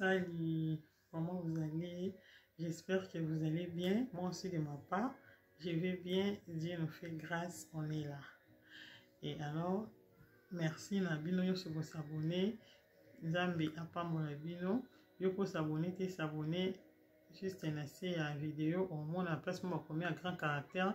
Salut, comment vous allez? J'espère que vous allez bien. Moi aussi de ma part, je vais bien. Dieu nous fait grâce, on est là. Et alors, merci na bino nyonso ko s'abonner. Nzambe apambola bino. Yo ko s'abonner te s'abonner juste na se ya video omona place moko bakomi ya grand caractère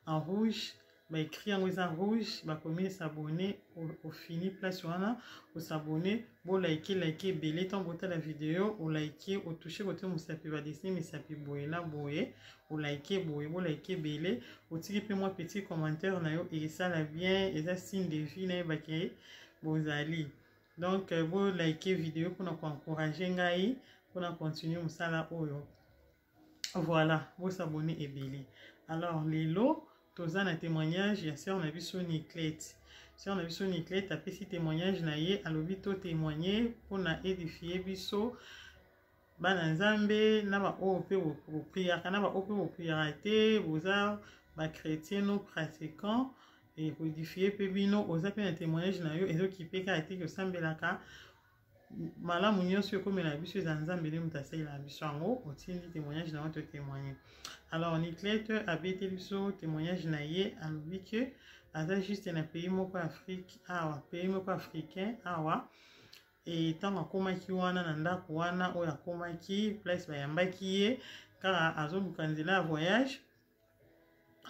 en rouge ba écrit yango eza rouge bakomi s'abonner ofini place wana osabonne bolike like ebele ntango botala video olike otouche kote mosapi badesine misapi boye na boye olike boye bolike ebele otiki mpe mwa petit commentaire na yo esala bien eza signe de vie nayebake bozali donc euh, bolike video mpona koencourage ngai mpona continue mosala oyo voilà bosabone ebele alors lelo toza na témoignage ya sœur na biso Niclette sœur na biso Niclette apesi témoignage na ye alobi to témoigner mpona édifier biso bana nzambe na baoyo mpe bopriaka na baoyo mpe bopriaka te boza bachrétien no pratiquant ekoedifie mpe bino oza mpe na témoignage na yo ezokipe kaka te osambelaka malamu nyonso ekomela biso eza nzambe nde moto asalelaka biso yango otindi témoignage na yo totémoigne alors niclete abeteli biso témoignage na ye alobi ke aza juste na pays moko afrique awa pays moko africain awa e ntango akomaki wana na ndako wana oyo akomaki place bayambaki ye kaka azoluka nzela ya voyage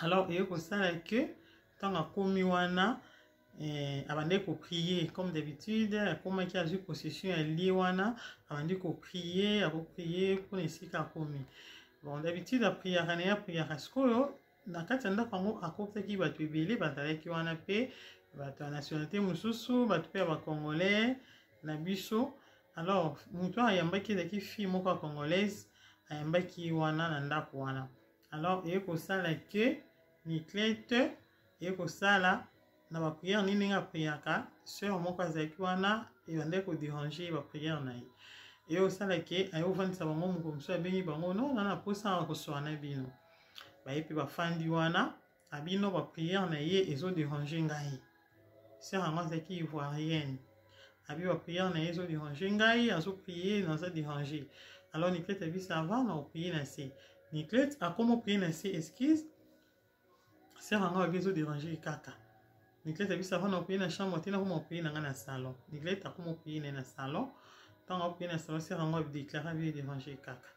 alors eye kosala ke ntango akomi wana eh, abandaki koprie comme d'habitude akomaki azwi possession ya lie wana abandi koprie akoprie mpona esika akomi bon d'habitude apriaka na ye apriaka sikoyo na kati ya ndako yango akotaki bato ebele bazalaki wana mpe bato ya nationalité mosusu bato mpe ya bacongolais na biso alors moto oyo ayambaki ezalaki fille moko ya congolaise ayambaki wana na ndako wana alors eye kosala ke niclete eye kosala na baprière nini ndenge apriaka sœur moko azalaki wana ebandaki koderange baprière na ye eye kosala ke aye kofandisa bango mokolo mosusu abengi bango no na na mposa ya koswana na bino baye mpe bafandi wana abino baprière na ye ezoderange ngai sœur yango azalaki ivoirienne abi ba prière na ye ezo déranger ngai azo prier naza déranger alors Niclette abi ça va na oprier na se Niclette akoma oprier na se excuse sœur yango abi ezo déranger kaka Niclette abi ça va na oprier na chambre te nakoma oprier na ngai na salon Niclette akoma oprier na ye na salon ntango aprier na salon sœur yango abi déclare abi déranger kaka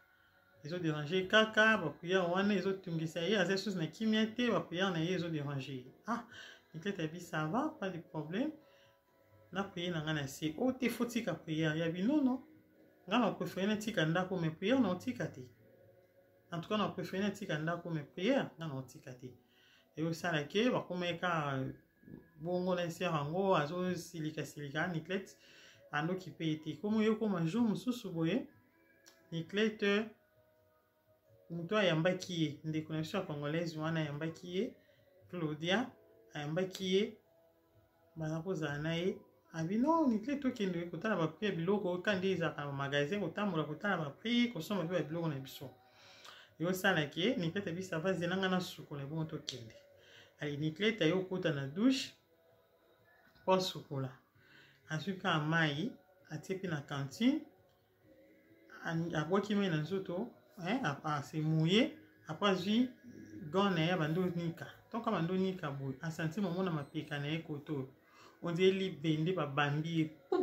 ezo déranger kaka ba prière wana ezo tungisa ye aza lisusu na kimia te ba prière na ye ezo déranger ye ah Niclette abi ça va pas de problème na prier na ngai na se o oh, te fo tika prière ya binono ngai na préféré natika ndako mais prière na otika te en tout cas na préféré natika ndako mais prière ngai na otika te eyosala ke bakomaki kaka bongo na sere yango azosilikalika Niclette andoki mpe ete komo ye koma jour mosusu boye Niclette moto ayambaki ye ndeko na biso ya congolaise wana ayambaki ye Claudia ayambaki ye baza kozala na ye abi no Niclette tokende kotala baprix ya biloko ka nde ezalaka na bamagasin kotambola kotala baprix kosomba mpe babiloko na biso eyosala ke Niclette abi ça va zela nga nasukola ebongo tokende ale Niclette aye okota na douche mpo asukola azwi kaka mai atie mpe na cantine abwaki mai na nzoto ase mouye apres azwi gant na ye abandi onika ntongo abandi onika boye asanti momo na mapeka na ye koto oyo ondie libende babambi ye pu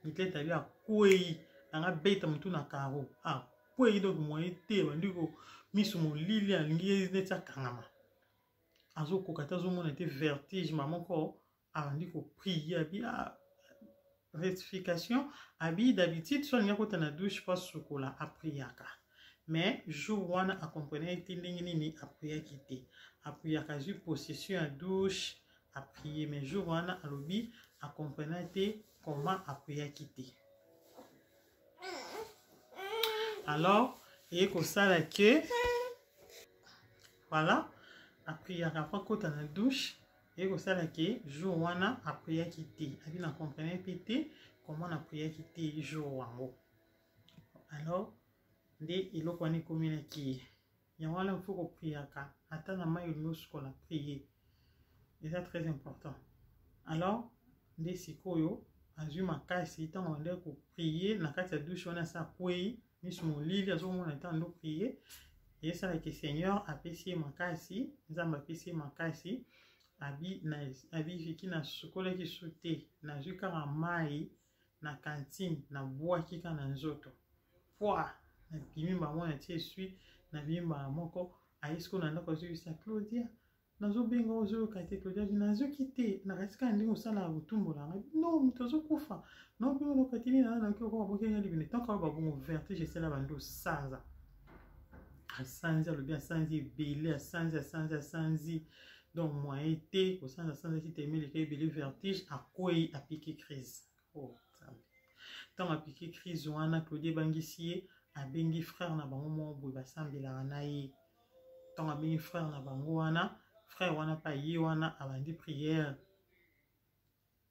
Niclette abi akwei nanga beta motu na karo akwei donc moye te abandi ko miso molili alingi ye neti akangama azokoka te azomona te vertige ma moko abandi koprie abi ah, rectification abi d'habitude so alingi akota na douche mpo asukola apriaka mais jour wana akomprenaki te ndenge nini apriaki te apriaka azwi possession ya douche aprie mais jour wana alobi akomprena te comment apriaki te alors eye kosala ke voilà apriaka mpo akota na douche eye kosala ke jour wana apriaki te abi na comprene mpe te comment napriaki te jour yango alors nde eloko wana ekomelaki ye yango wana fo kopriaka ata na mai olingi osukola prie eza très important alors nde sikoyo Azwi makasi ntango abandaki koprier na kati ya douche wana, asi akwei, miso molili, azomona ntango ando prier, esalaki Seigneur apesi ye makasi, Nzambe apesi ye makasi. Abi na abi Viki, nasukolaki su te, nazwi kaka mai na cantine, nabwaki kaka na nzoto pwa, nabimi bango, natie esui, nabimi mbala moko. Aye sikoyo na ndako, azoyebisa Claudia: "Nazobenga, ozoyoka te." Claudia abi: "Nazoki te, nakasi kaka ndenge osalaka kotumbola ngai." "No, moto azokufa, no bino oyoka te nini?" Nayoki lokola baboki libende. Ntango ayo babongo, vertige esala bando sanza, asanzi, alobi asanzi ebele, asanzi, asanzi, asanzi, donc moyen te kosanza, asanzaki te, emeleka ebele, vertige, akwei, apiki crise. Oh Nzambe! Ntango apiki crise wana, Claudie ebangisi ye, abengi frère na bango moko boye basambelaka na ye. Ntango abengi frère na bango wana, frère wana mpe aye wana, abandi prière,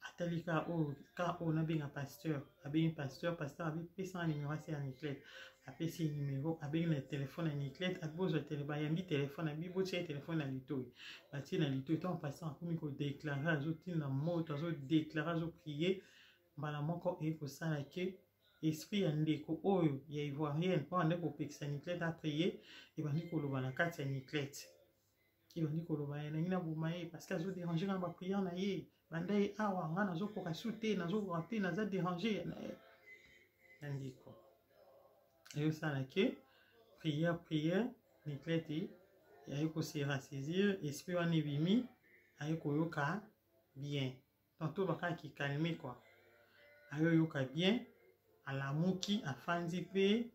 atali ka oyo, ka oyo nabenga pasteur. Abengi pasteur, pasteur abipesanga numero asi ya Niclete, apesi ye numero, abengi na telefone ya Niclete, abozwa tele, bayambi telefone, abi botia ye telefone na litoi, batie na litoi. Ntango pasteur akomi kodeklare, azotinda moto, azodeklare, azoprie, mbala moko eye kosala ke esprit ya ndeko oyo ya Ivoirienne mpo ande kopekisa Niclete aprie, ebandi koloba na kati ya Niclete, ebandi koloba ye: "Nangi naboma ye parce que azoderange nga na baprière na ye. Banda ye awa, nga nazokoka su te, nazokoka te, naza dérange na ndeko." Eyosala ke prière, prière, Niclete aye kose ressaisir, esprit wana ebimi, aye koyoka bien. Tantôt bakaki calme quoi, ayoyoka bien, alamuki, afandi mpe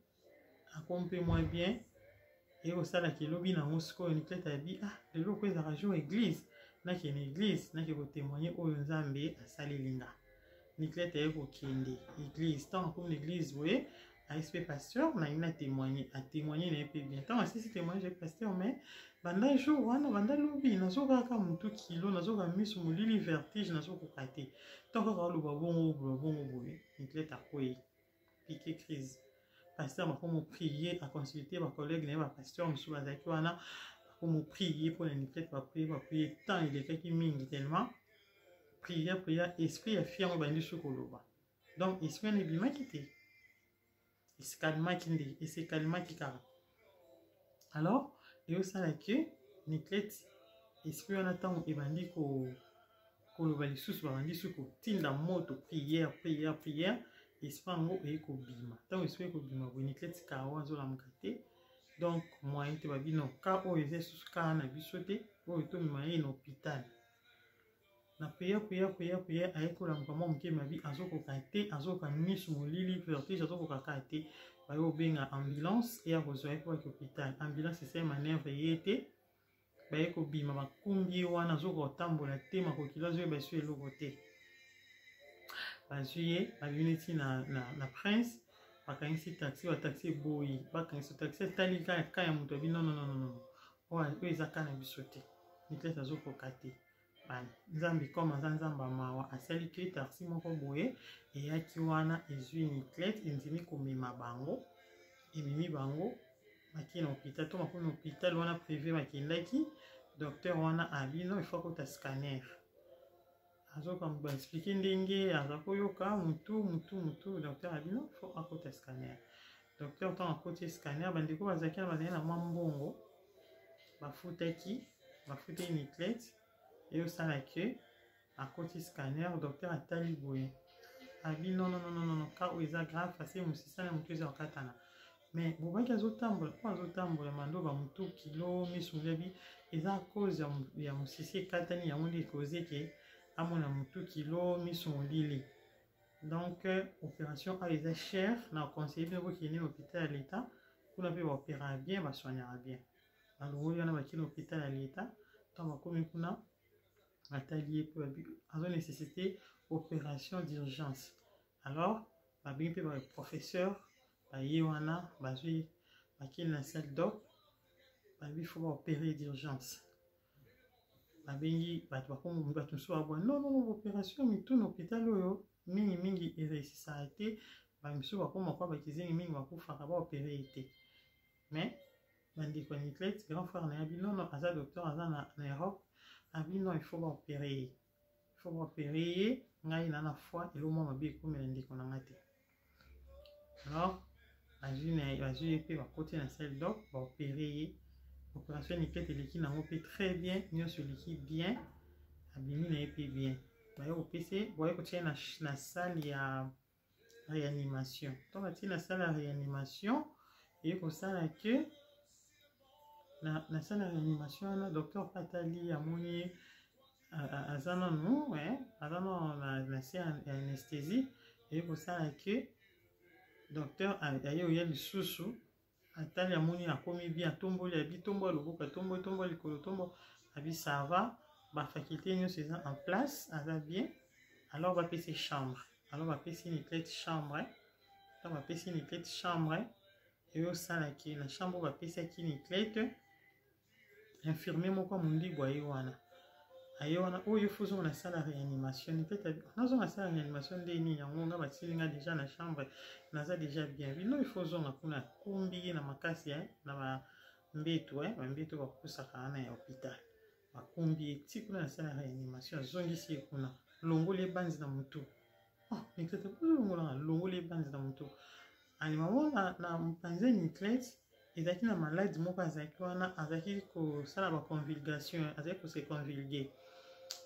akomi mpe moins bien. Eye kosalaka elobi nango sikoyo, Niclete abi: "Ah, lelo ko ezalaka jour église, nakende église, nake kotémoigne oyo Nzambe asaleli nga." Niclete aye kokende église. Ntango akomi na église boye, ayesi mpe pasteur: "Nalingi na témoigne." Atémoigne na ye mpe bien. Ntango asisi témoignage ye pasteur: "Mais banda jour wana, banda lobi, nazokaka motu kilo, nazoka miso molili, vertige, nazokoka te." Ntango kaka aloba bongo, boloba bongo boye, Niclete akwei, piqué crise. Pasteur bakomo prier, aconsulte bacollègue na ye, bapasteur mosusu bazalaki wana, bakomo prier mpona Niclete, baprie, baprie, temps elekaki mingi tellement prière, prière, esprit ya fille yango ebandi so koloba. Donc esprit wana ebimaki te, esekalimaki nde, esekalimaki kaka. Alors eyosala ke Niclete, esprit wana ntango ebandi koloba lisusu, babandi su kotinda moto, prière, prière, prière, esprit yango eye kobima. Ntango esprit ekobima boye, Niclete kawa, azolamuka te. Donc moyen te, babino ka oyo eza lisusu kaka na biso te, oyo tomema ye na hôpital. Na prière, prière, prière, prière, aye kolamuka mwa moke, mabi azokoka te, azokoka, miso molili, vertige, azokoka kaka te. Baye kobenga ambulance eya kozwa ye mpo baki hôpital. Ambulance esali manœuvre ye te, baye kobima, bakumbi ye wana, azokoka kotambola te, makokilo, azoyeba esu eloko te. Bazwi ye, babimi neti na Prince, bakangisi taxi, bataxi eboyi, bakangisi taxi, etali ka ya moto, abi: "Non, non, non, non, oyo eza ka na biso te, Niclete azokoka te." Nzambe comme aza Nzambe ya mawa, asali ke taxi moko boye eyaki wana, ezwi Niclete, endimi komema bango, ememi bango, bakei na hôpital. To bakomi na hôpital wana privé, bakendaki, docteur wana abi: "Non, il faut akota scanner." Azoka baexplike ndenge aza koyoka mutu, mutu, mutu. Docteur abi: "Non, faut akota scanner." Docteur ntango akoti scanner, bandeko bazalaki na, bazali na mwa mbongo, bafutaki, bafutaki Niclete. Eyosala ke akoti scanner, docteur atali boye, abi: "Non, non, non, non, non, ka oyo eza grave, parce mosisa na motu eza kokatana." Mais bobaki azotambola mpo azotambola mando bamotu kilo, miso moyebi, eza cause ya mosisi ekatani, yango nde ekoze ke amona motu kilo, miso molili. "Donc opération ayo eza cher, na conseille bino bokende na hôpital ya l'État, kuna mpe baopéraka bien, basoignaka bien." Balongoli wana, bakei na hôpital ya l'État. Ntango bakomi kuna, batali ye mpe, babi azo nécessité opération d'urgence. Alors babengi mpe baprofesseur, baye wana, bazwi, bakei na salle d'op, babi faut baopérer d'urgence. Babengi bato, bakomi bato mosusu babwa: "Non, non, non, opération mitu na hôpital oyo mingimingi eréussisaka te, bamisusu bakoma kwa bakizengi mingi, bakufaka, baopere ye te." Mais bandeko ya Niclete, grand frère na ye abi: "Non, non, aza docteur, aza na Europe." Abi: "Non, il faut baopere ye, il faut baopere ye." Ngai na na foi eloko mwa mabe ekomela ndeko na ngai te. Alors bazwi na bazwi ye mpe bakoti na salle doc, baopere ye. Opération Niclette eleki nango mpe très bien, nyonso eleki bien, abimi na ye mpe bien. Baye kopesa ye, baye kotia ye na salle ya réanimation. Ntango batie na salle ya réanimation, eye kosala ke na salle ya réanimation wana, docteur mpe atali, amoni ye aza nanu, aza nanu na se ya anesthésie. Eye kosala ke docteur aye oya lisusu, atali, amoni akomi bien, atomboli, abi tombola loboko, atomboli, tombola likolo, tombo, abi ça va, bafaculté nyonso eza en place, aza bien. Alors bapesi chambre, alors bapesi Niclette chambre. Ntango bapesi Niclette chambre, eyosalaki na chambre oyo bapesaki Niclette, infirmier moko ya mondibu aye wana, aye wana oyo fo ozonga na salle ya réanimation. Niclette abi nazonga salle ya réanimation nde nini yango? Nga batili nga déjà na chambre, naza déjà bien. Bino il faut ozonga kuna. Akumbi ye na makasi na bambeto, bambeto bakusaka wana ya hôpital. Bakumbi ye ti kuna na salle ya réanimation, azongisi ye kuna, longoli ye banzi na motu. Oh, Niclette ozolongolanga, longoli ye banzi na motu. Alimamo na mopanzi ya Niclette ezalaki na maladi moko azalaki wana, azalaki kosala baconvulgation, azalaki kose convulgue,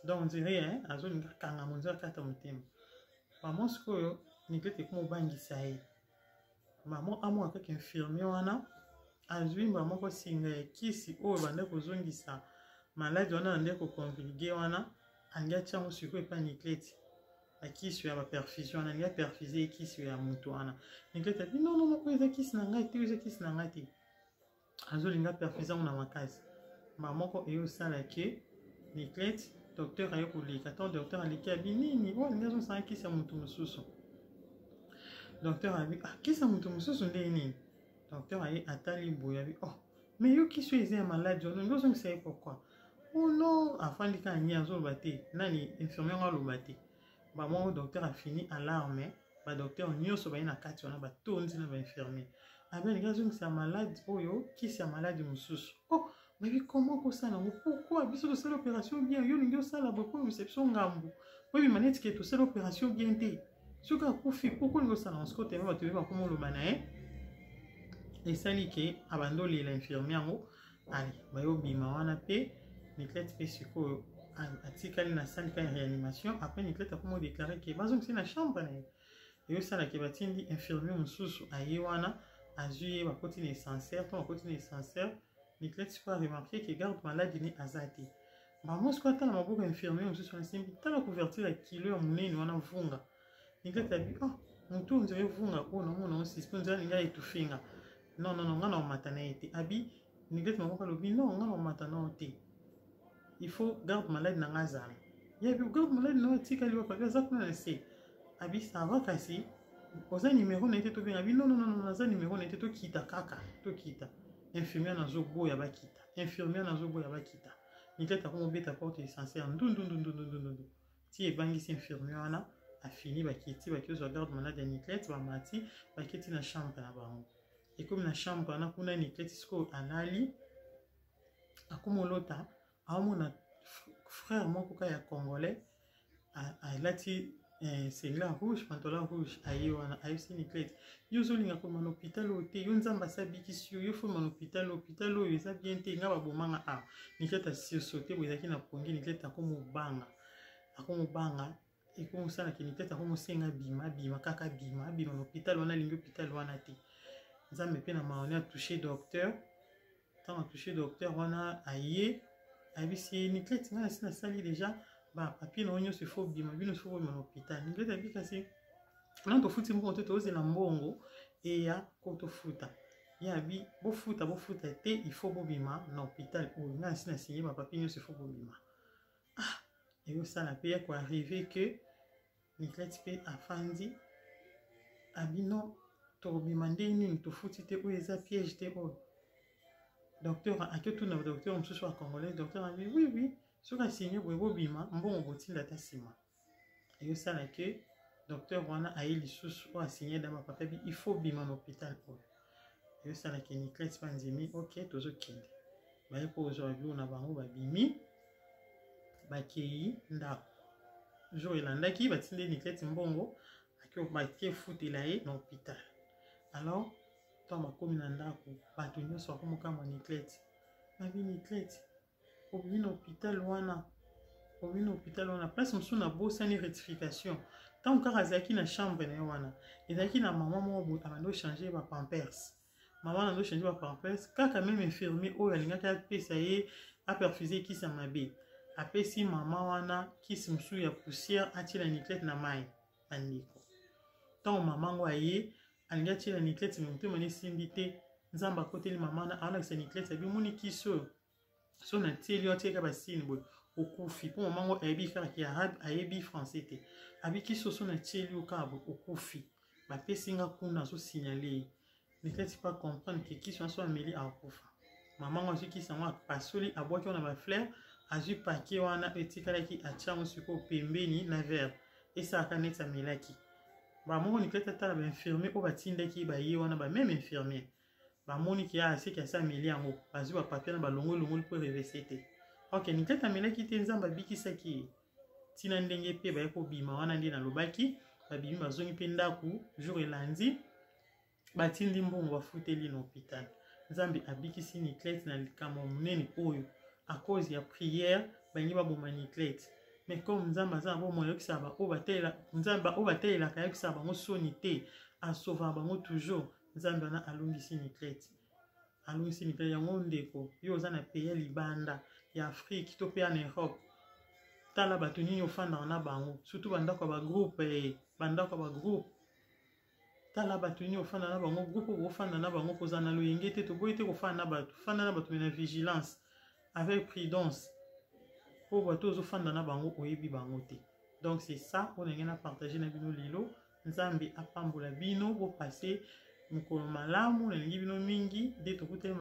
donc on dirait azolinga kanga monzi akata motema. Mama sikoyo Niclette ekoma obangisa ye. Mama amona kaka infirmier wana azwi mbala moko singa ya kisi oyo bande kozongisa maladi wana na nde koconvulgue wana, alingi atia yango sikoyo epai Niclette, bakisi ya baperfusion wana, alingi aperfuse ye kisi ya moto wana. Niclette abi non, non, non, oyo eza kisi na ngai te, oyo eza kisi na ngai te. Azolinga perfuse yango na makasi. Mbala moko eyosala ke Niclette, docteur aye koleka. Ntango docteur aleki, abi nini oyo alingi azosala kisi ya moto mosusu? Docteur abi ah, kisi ya moto mosusu ndenge nini? Docteur aye, atali boye, abi oh, mais yo kisi oyo eza ya maladi wana, olingi ozongisa ye pourquoi? Oh non, afandi kaka nye, azoloba te. Nani infirmier yango aloba te. Bamoko docteur afini alarme, badocteur nyonso baye na kati wana, batondi na bainfirmier. Abi alingi azongisa maladi oyo kisi ya maladi mosusu. Oh, babi comment kosala yango? Pourquoi biso tosala opération bien, yo olingi osala boye mpo obimisa biso ngambu, po ebima neti ke tosala opération bien te? Soki akufi, pourquoi olingi osala yango sikoyo? Teme bato be bakoma oloba na ye, esali ke abandi olela infirmier yango. Ale baye obima wana mpe Niclette mpe sikoyo atikali na salle ka ya réanimation. Après Niclette akoma odéclare ke bazongisi na chambre na ye. Eyosalaki batindi infirmier mosusu, aye wana, azwi ye, bakoti na ascenseur. Ntango bakoti na ascenseur, Niclette sikoyo aremarke ke garde maladi ne aza te. Bango sikoyo atala maboko ya infirmier mosusu wana, simbi, tala couverture ya kilo ya monene wana, vunga. Niclette abi oh, motu oyo nzela evunga oyo namona ngo suspect, nzela alingi aetufe nga. Non, non, non, nga na omata na ye te. Abi Niclette maboko, alobi non, nga na omata na yo te, il faut garde malade na nga azala. Ye abi garde malade na yo atikali wapi? Abi aza kuna na se. Abi ça va, kasi oza numero na ye te, tobenga. Abi non, non, non, naza numero na ye te, tokita kaka, tokita. Infirmière nazoboya bakita, infirmière nazoboya bakita. Niclette akomobeta porte essentiel ndundundundundundundu ti ebangisi infirmier wana. Afini, bakiti, baki ozwa garde malade ya Niclette, bamati, bakiti na chambre na bango. Ekomi na chambre wana kuna, Niclette sikoyo alali, akomolota, aomona frère moko ka ya congolais alati singlet rouge, pantalon rouge. Aye wana, ayebisi Niclette: yo ozolinga koma na hôpital oyo te, yo Nzambe asabikisi yo, yo foma na hôpital, hôpital oyo eza bien te, nga babomanga awa. Niclette asursaute boye, ezalaki na pongi. Niclette akomobanga, akomobanga, ekomosalaki Niclette akomosenga bima, bima kaka, bima, bima na hôpital wana, alingi hôpital wana te. Nzambe mpe na maoni atouche docteur. Ntango atouche docteur wana, aye, ayebisi ye: Niclette, ngai nasi nasali déjà bapapier na yo nyonso, ifo bima, bino ifo bima na hôpital. Niclette abi kasi nano tofuti mbongo te, tozela mbongo eya ko tofuta. Ye abi bofuta, bofuta te, il faut bobima na hôpital oyo, ngai nasi nasinye bapapier nyonso, ifo bobima. Ah, eyosala mpe ya koarrive ke Niclette mpe afandi, abi non, tokobima ndenge nini, tofuti te, oyo eza piège te oyo. Docteur ake tuna docteur mosusu ya congolais. Docteur abi oui, oui, soki asigne boye bobima, mbongo botinda ata nsima. Eyosala ke docteur wana aye lisusu oyo asigne da bapapier, abi il faut bima na hôpital oyo. Eyosala ke Niclette bandimi, ok, tozokende. Baye mpo kozwa biloko na bango, babimi, bakei ndako. Jour elandaki, batindi Niclette mbongo, ake efutela ye na hôpital. Alors ntango bakomi na ndako, bato nyonso bakomokamwa Niclette. Babi, Niclette, obimi na hôpital wana, obimi na hôpital wana. Place mosusu nabosani rectification. Ntango kaka azalaki na chambre na ye wana, ezalaki na mama moko boye abandi ochange bapampers. Mama wana azochange bapampers kaka, même infirmier oyo alingaki apesa ye, aperfuse kisi ya mabe, apesi mama wana kisi mosusu ya poussière, atiela Niclette na mai. Bandeko, ntango mama ngo aye, alingi atiela Niclette, mais motema esimbi te. Nzambe akoteli mama wana, aolakisa Niclette, abi, omoni kisi oyo, so natieli yo, atieka basini boye, okufi. Mpo mama ngo ayebi kaka ki arabe, ayebi français te. Abi, kisi oyo, so natieli yo kaka boye, okufi. Bapesi nga kuna, azosignale ye. Niclette pas comprendre ke kisi wana, so ameli, akufa. Mama ngo azwi kisi yango, apasoli, abwaki wana bafleur, azwi paquet wana etikalaki, atia yango sikoyo pembeni na verre, esalaka neti amelaki. Bamoko Niclette atala bainfirmier oyo batindaki baye wana, bameme infirmier bamoni ke aseki asi ameli yango, bazwi bapapier na balongo elongoli mpo revese te. Ok, Niclette amelaki te, Nzambe abikisaki ye. Ntina ndenge mpe baye kobima wana, nde nalobaki, babimi, bazongi mpe ndako. Jour elandi, batindi mbongo, bafuteli na hôpital. Nzambe abikisi Niclette na likambo monene oyo. À cause ya prière, balingi baboma Niclette, mais comme Nzambe aza na bomoi, ayokisaka baoyo batelela Nzambe, oyo batelelaka, ayokisaka bango soni te, asovaka bango toujours. Nzambe wana alongisi Niclette, alongisi Niclette. Yango ndeko, yo oza na pays ya libanda ya Afrique to mpe ya na Europe, tala bato nini ofandaka na bango, surtout bandako ya bagroupe, bandako ya bagroupe. Tala bato nini ofanda na bango, groupe oyo bofanda na bango. Kozala na loyenge te, toboyi te kofanda na bato. Fanda na bato mais na vigilance, avec prudence, mpo bato ozofanda na bango, oyebi bango te. Donc c'est ça oyo ndenge na partage na bino lelo. Nzambe apambola bino, bopase mokolo malamu. Nalingi bino mingi, nde tokutani.